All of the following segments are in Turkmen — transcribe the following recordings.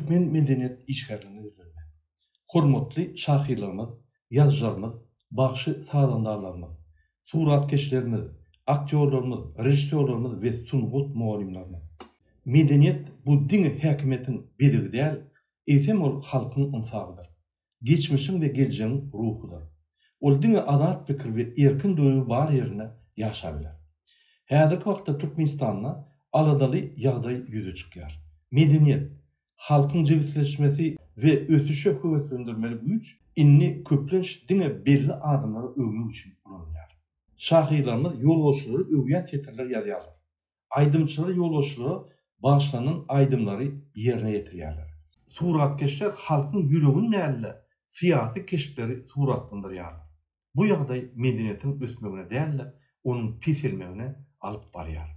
Türkmen medeniýet işgärlerine ýüzlenme. Hormatly şahyrlarymyz, ýazyjylarymyz, bagşy-sazandarlarymyz, suratkeşlerimiz, aktýorlarymyz, režissýorlarymyz we sungat mugallymlarymyz! Medeniýet bu diňe häkimiýetiň bezegi däl, eýsem ol halkyň ynsabydyr. Geçmişiň we geljegiň ruhudyr. Ol diňe azat pikir we erkin duýgy bar ýerinde ýaşap biler. Häzirki wagtda Türkmenistanda aladaly ýagdaý ýüze çykýar. Medeniýet, halkyň jebisleşmesi we ösüşe höweslendirmeli güýç indi köplenç diňe belli adamlary öwmek üçin ulanylýar. Şahyrlarymyz ýolbaşçylary öwýän setirler ýazýarlar. Aýdymçylar ýolbaşçylara bagyşlanan aýdymlary ýerine ýetirýärler. Suratkeşler halkyň ýüregini däl-de, syýasy keşpleri suratlandyrýarlar. Bu ýagdaý medeniýetiň ösmegine däl-de, onuň peselmegine alyp barýar.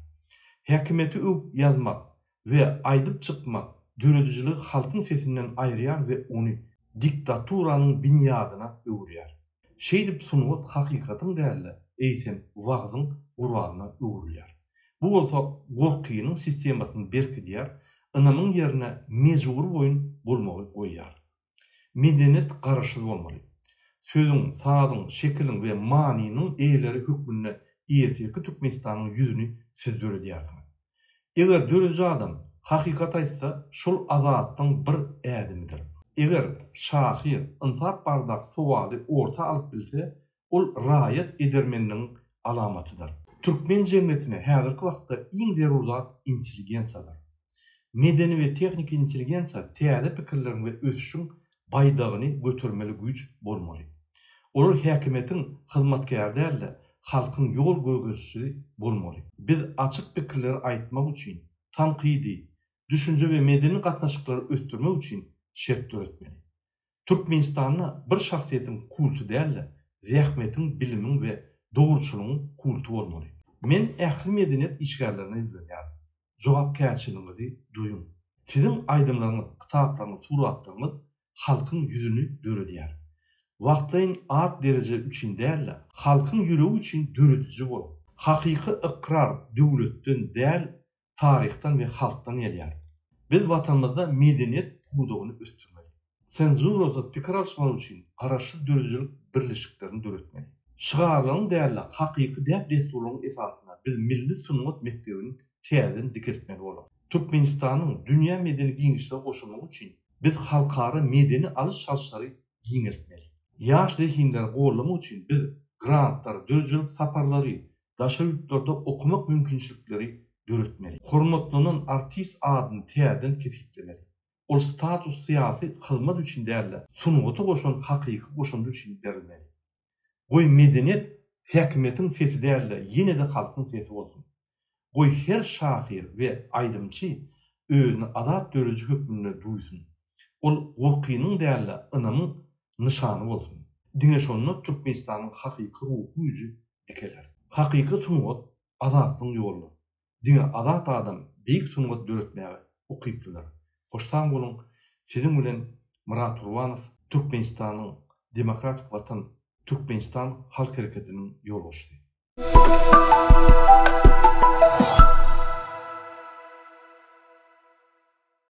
Häkimiýeti öwüp ýazmak we aýdyp çykmak döredijiligi halkyň sesinden aýyrýar we ony diktaturanyň binýadyna öwürýär. Şeýdip sungat hakykatyň däl-de, eýsem wagzyň guralyna öwrülýär. Bu bolsa gorkynyň sistemasyny berkidýär, ynamyň ýerine mejbury boýun bolmagy goýýar. Medeniýet garaşsyz bolmaly. Sözüň, sazyň, şekiliň we manynyň eýeleri hökmünde ertirki Türkmenistanyň ýüzüni siz döredýärsiňiz. Eger dörediji adam hakykat aýtsa, şol azatlygyň bir ädimidir. Eger şahyr ynsap baradaky sowaly orta alyp bilse, ol raýat edermenligiň alamatydyr. Türkmen jemgyýetine häzirki wagtda iň zerur zat intelligensiýadyr. Medeni we tehniki intelligensiýa täze pikirleriň we ösüşiň baýdagyny götermeli güýç bolmaly. Olar häkimiýetiň hyzmatkäri däl-de, halkyň ýol görkezijisi bolmaly. Biz açyk pikirleri aýtmak üçin, tankydy, düşünje we medeni gatnaşyklary ösdürmek üçin şert döretmeli. Türkmenistanda bir şahsyýetiň kulty däl-de, zähmetiň, bilimiň we dogruçylygyň kulty bolmaly. Men ähli medeniýet işgärlerine ýüzlenýärin. Jogapkärçiligiňizi duýuň. Siziň aýdymlaryňyz, kitaplaryňyz, suratlaryňyz halkyň ýüzüni döredýär. Wagtlaýyn at-dereje üçin däl-de, halkyň ýüregi üçin dörediji boluň. Hakyky ykrar döwletden däl, taryhdan we halkdan gelýär. Biz Watanymyzda medeniýet pudagyny ösdürmeli. Senzurasyz pikir alyşmak üçin garaşsyz döredijilik birleşiklerini döretmeli. Şygarlaryň däl-de, hakyky däp-dessurlaryň esasynda biz milli sungat mekdebini täzeden dikeltmeli bolarys. Türkmenistanyň dünýä medeni giňişlige goşulmagy üçin biz halkara medeni alyş-çalyşlary giňeltmeli. Ýaş zehinleri goldamak üçin biz grantlar, döredijilik saparlary, daşary ýurtlarda okamak mümkinçilikleri döretmeli. Hormatlanan artist adyny täzeden kesgitlemeli. Ol status syýasy hyzmat üçin däl-de, sungata goşan hakyky goşandy üçin berilmeli. Goý, medeniýet häkimiýetiň sesi däl-de, ýene-de halkyň sesi bolsun. Goý, her şahyr we aýdymçy özüni azat dörediji hökmünde duýsun. Ol gorkynyň däl-de, ynamyň nyşany bolsun. Diňe şonda Türkmenistanyň hakyky ruhy güýji dikeler. Hakyky sungat azatlygyň ýoludyr. Diňe azat adam beýik sungat döretmäge ukyplydyr. Hoş sag boluň! Siziň bilen Myrat Gurbanow, Türkmenistanyň Demokratik Watan Türkmenistan Halk Hereketiniň ýolbaşçysy.